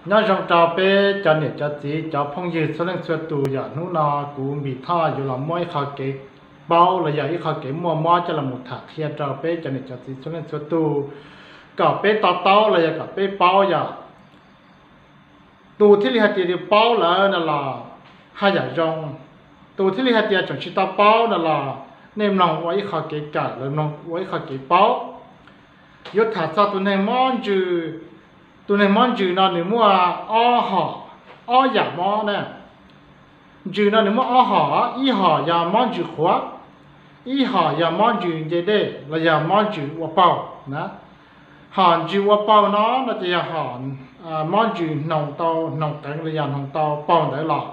Nyob zoo rau peb cov niam cov txiv cov phooj ywg txhua leej txhua tus, yog hnub no kuv Npis Thoj yuav los muab ib qho kev paub los yog ib qho kev muaj mob coj los mus tham qhia rau peb cov niam cov txiv txhua leej txhua tus, kom peb to taub los yog kom peb paub yog tus thiaj li hais tias paub lawm no los haj yam zoo, tus thiaj li hais tias tseem tsis tau paub no los nej mloog ua ib qho kev kawm los mloog ua ib qho kev paub. Yuav tham txog tus neeg mob ntsws, tus neeg mob ntsws no nws muaj ob hom, ob yam mob na. Ntsws no nws muaj ob hom, ib hom yog mob ntsws qhuav, ib hom yog mob ntsws nce dej los yog mob ntsws ua paug na. Hom ntsws ua paug no no ces yog hom mob ntsws hnoos tau hnoos qeev los yog hnoos tau paug ntawd los.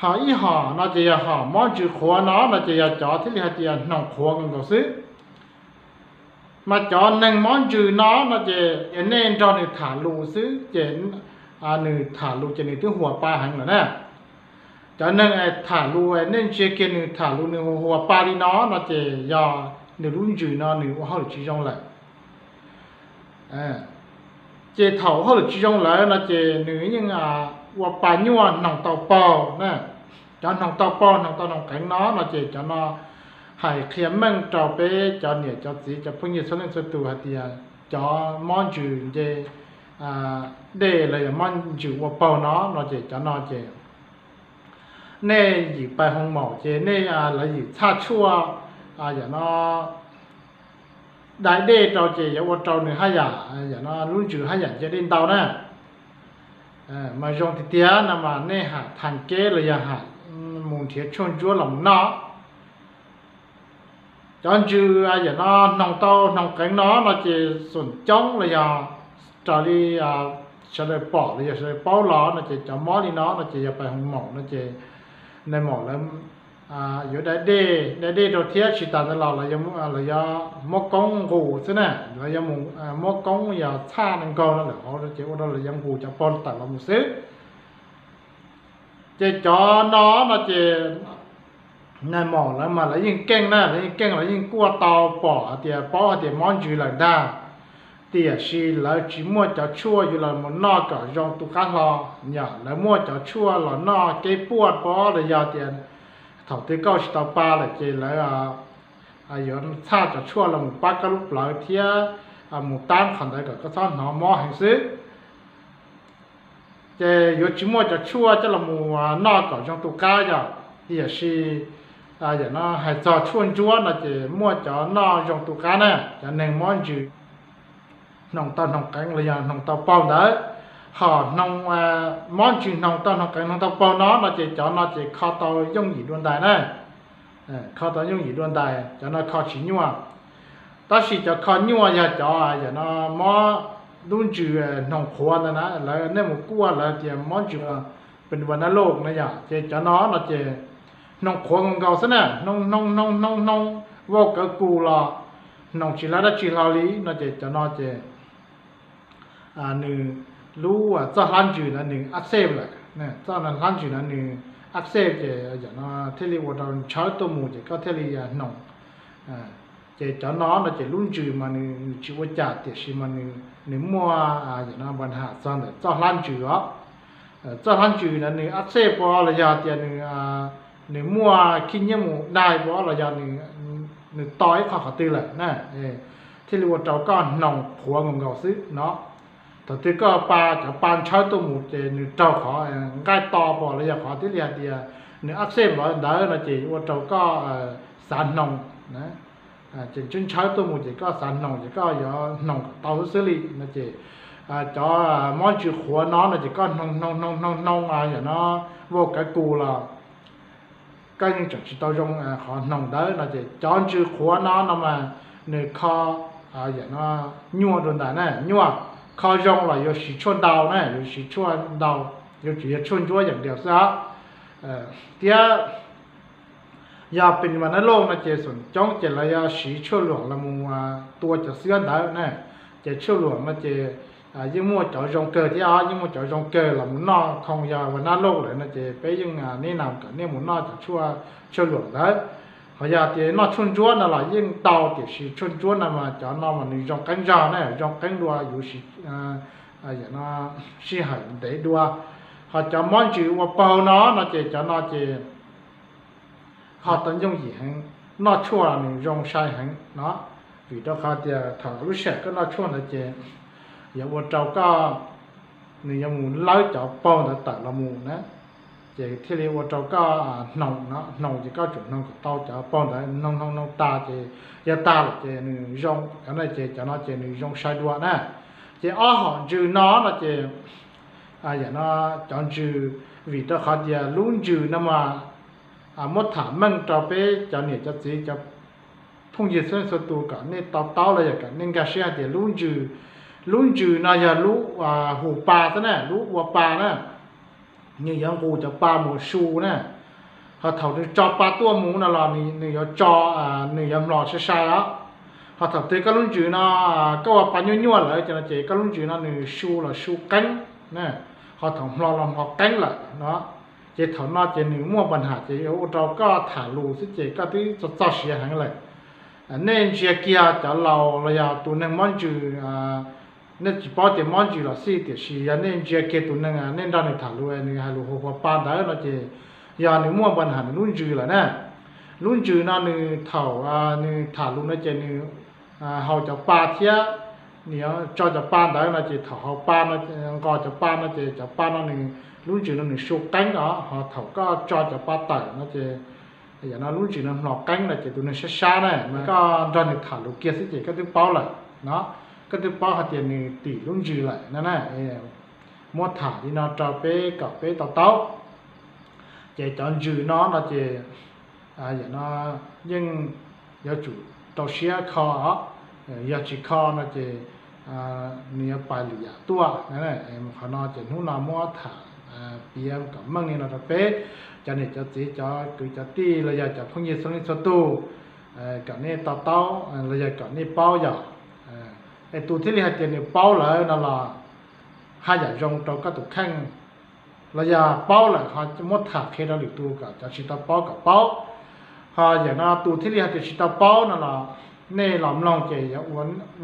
Hom ib hom no ces yog hom mob ntsws qhuav no no ces yog cov thiaj li hais tias hnoos qhuav nkaus xwb. Mas cov neeg mob ntsws no no ces nej nrog nws tham lus xwb ces nws tham lus ces nws twb huas pa heev lawm na. Cov neeg tham lus, nej ntsia kiag nws tham lus nws huas pa li no no ces yog nws lub ntsws no nws ua hauj lwm tsis zoo lawm. Ces thaum hauj lwm tsis zoo lawm no ces nws yeej ua pa nyuaj hnoos tau paug na. Cov hnoos tau paug hnoos tau hnoos qeev no no ces cov no hais qhia meej rau peb cov niam cov txiv cov phooj ywg txhua leej txhua tus hais tias cov mob ntsws nce dej los yog mob ntsws ua paug no no ces cov no ces nej yim pais hoo maum ces nej lawv yim txhaj tshuaj yam no dai dej rau ces yuav ua rau nws haj yam, yam no lub ntsws haj yam nce dej ntau na. Mas zoo tiag tiag no mas nej ham thas keb los yog ham mus nrhiav tshuaj ntsuab los mus noj. Cov ntsws yam no hnoos tau hnoos qeev no no ces xoom coob los yog raws li sawv daws pom los yog sawv daws paub los no ces cov mob li no no ces yog pais hoo maum no ces nais maum lawv yuav dai dej, dai dej rau thiab tsis tas ntawd los lawv yuav muab koob nqus xwb na, lawv yuav muab koob yog txhaj nkaug no lawm hauv ces ua rau lawv yuav nqus cov paug tawm los mus xwb. Ces cov no no ces nais maum lawv mas lawv yeej keej na, lawv yeej keej, lawv yeej kuaj tau pom hais tias paub hais tias mob ntsws lawm ntag, tiam sis lawv tsis muaj cov tshuaj yuav los mus noj kom zoo tu qab hlo. Yog lawv muaj cov tshuaj los noj keb puaj pob los yog tias thaum twg koj tsis tau pa lawm ces lawv yuav txhaj cov tshuaj los mus pab koj lub plawv thiab mus tab qhov ntawd kom koj txhob hnov mob heev xwb. Ces yuav tsis muaj cov tshuaj coj los mus noj kom zoo tu qab yom, tiam sis yam no hais txog tshuaj ntsuab no ces muaj cov noj zoo tu qab na, cov neeg mob ntsws hnoos tau hnoos qeev los yog hnoos tau paug ntawd. Ho hnoos, mob ntsws hnoos tau hnoos qeev hnoos tau paug no no ces cov no ces kho tau yooj yim dua ntais na. Kho tau yooj yim dua ntais, cov no kho tsis nyuaj. Tab sis cov kho nyuaj yog cov yam no mob lub ntsws hnoos qhuav ntawd na, lawv nej mus kuaj lawv tias mob ntsws pes vas nab loj na yom, ces cov no no ces hnoos qhuav nkaus nkaus xwb na, hnoos hnoos hnoos hnoos hnoos vau kawv kus los hnoos tsis lab dab tsi hlo li no ces cov no ces nws lub txoj hlab ntsws na nws ab xej lawm, txoj hlab ntsws na nws ab xej ces yam no thiaj li ua rau ntshawb tuaj mus ces koj thiaj li hnoos. Ces cov no no ces lub ntsws mas nws tsis ua cas tiam sis mas nws muaj yam no npa nham txog ntawm txoj hlab ntsws os. Txoj hlab ntsws na nws ab xej pov los yog tias nws muaj khib nyiab mus dai pov los yog nws to ib qho qhov twg lawm na, thiaj li ua rau koj hnoos qhuav nkaus nkaus xwb no. Thaum twg koj pa cov pa ntshawb tuaj mus ces nws raug qhov nqaij to pov los yog qhov thiaj li hais tias nws ab xej npaum ntawd no ces ua rau koj xav hnoos. Ces ntshaw ntshaw tuaj mus ces koj xav hnoos ces koj yuav hnoos kom tau xwb xwb li no ces cov mob ntsws qhuav no no ces koj hnoos hnoos hnoos hnoos hnoos yam no vau kawv kus los koj yeej tseem tsis tau zoo qhov hnoos ntawd no ces cov ntsws qhuav no no mas nws kho yam no nyuaj dua ntais na, nyuaj. Kho zoo los yuav siv tshuaj ntau na, yuav siv tshuaj ntau, yuav tsum yog tshuaj ntsuab yeem dias xwb os. Thiab yog pes vas nab loj no ces xoom coob ces lawv yuav siv tshuaj luam los mus tua cov xwab ntawd na. Ces tshuaj luam no ces yeej muaj cov zoo kawg thiab os, yeej muaj cov zoo kawg los mus noj khoo yog vas nab loj lawm no ces peb yeej neb na kom nej mus noj cov tshuaj, tshuaj luam ntawd. Ho yog tias noj tshuaj ntsuab no los yeej tau tiam sis tshuaj ntsuab no mas cov no mas nws zoo qeeb zog na, zoo qeeb dua yuav siv no sij hawm ntev dua. Ho cov mob ntsws ua paug no no ces cov no ces ho tau yooj yim heev, noj tshuaj nws zoo sai heev no, vim rau qhov tias thaum lub sij hawm koj noj tshuaj ntawd ces yuav ua rau koj, nws yuav mus lawb cov paug ntawd tawm los mus na, ces thiaj li ua rau koj hnoos no, hnoos ces koj tsum hnoos kom tau cov paug ntawd, hnoos hnoos hnoos tas ces yog tag lawm ces nws zoo, cov no ces cov no ces nws zoo sai dua na. Ces ob hom ntsws no no ces yam no cov ntsws, vim rau qhov tias lub ntsws no mas muab tham meej rau peb cov niam cov txiv cov phooj ywg txhua leej txhua tus kom nej to taub los yog kom nej nkag siab hais tias lub ntsws, lub ntsws no yog lub hu pa xwb na, lub ua pa na, nws yuav nqus cov pa mus su na. Ho thaum nws tso pa tuaj mus no los nws yuav tso, nws yuav mlos sai sai os. Ho thaum twg koj lub ntsws no koj ua pa nyuaj nyuaj lawm ces no ces koj lub ntsws no nws su los su qeeb na, ho thaum mlos los mlos qeeb lawm no. Ces thaum no ces nws muaj pab ham ces yuav ua rau koj tham lus xwb ces koj twb txog txog siav heev lawm. Nej ntsia kiag cov laus los yog tus neeg mob ntsws, nej tsis paub tias mob ntsws los xij, tiam sis yog nej ntsia kiag tus neeg nej nrog nws tham lus nws hais lus hu hu pa ntawd no ces yog nws muaj pab ham nws lub ntsws lawm na. Lub ntsws no nws thaum nws tham lus no ces nws haus cov pa thiab, nws yuav tso cov pa ntawd no ces thaum haus pa no, nqos cov pa no ces cov pa no nws, lub ntsws no nws su qeeb os. Ho thaum koj tso cov pa tawm no ces yam no lub ntsws no mlos qeeb no ces tus neeg sab sab na mas koj nrog nws tham lus kiag xwb ces koj twb paub lawm no, koj twb paub hais tias nws tim lub ntsws lawm no na. Muab tham li no rau peb kom peb to taub. Ces cov ntsws no no ces yam no yeej yuav tsum rau siab kho os. Yog tsis kho no ces nws yuav pais lwm yam tuaj. Qhov no ces hnub no muab tham piav kom meej li no rau peb cov niam cov txiv cov kwv cov tij los yog cov phooj ywg txhua leej txhua tus, kom nej to taub los yog kom nej paub yog es tus thiaj li hais tias nws paub lawm no los haj yam zoo rau koj tus kheej, los yog paub lawm ho muab tham qhia rau lwm tus kom cov tsis tau paub kom paub. Ho yam no tus thiaj li hais tias tsis tau paub no los nej los mloog ces yuav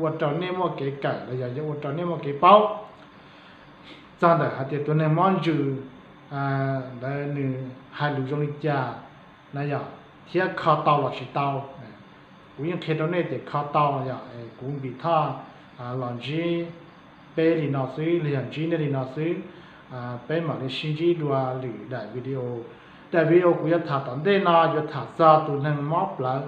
ua rau nej muaj kev kawm los yog yuav ua rau nej muaj kev paub. Txog ntawm hais tias tus neeg mob ntsws ntawd nws hais lus zoo li cas na yog, thiab kho tau los tsis tau, kuv yeej qhia rau nej tias kho tau yog kuv Npis Thoj los ntsib peb li no xwb los yog ntsib nej li no xwb. Peb mam li sib ntsib dua lwm daim video. Daim video kuv yuav tham tom ntej no yuav tham txog tus neeg mob plawv.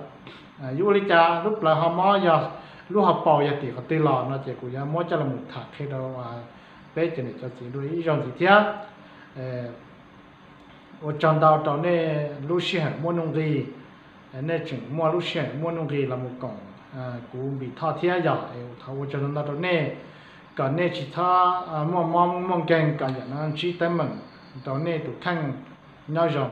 Yuav ua li cas lub plawv ho mob, yog lub hauv paus yog tim qhov twg los no ces kuv yuav muab coj los tham qhia rau peb cov niam cov txiv dua ib zaug ntxiv thiab. Ua tsaug ntau rau nej lub sij hawm muaj nuj nqis, nej tseem muaj lub sij hawm muaj nuj nqis los mus koom kuv Npis Thoj thiab yog. Thov ua tsaug ntau ntau rau nej, kom nej tsis txhob muaj mob muaj nkeeg, kom yam no ntsib teeb meem rau nej tus kheej. Nyob zoo.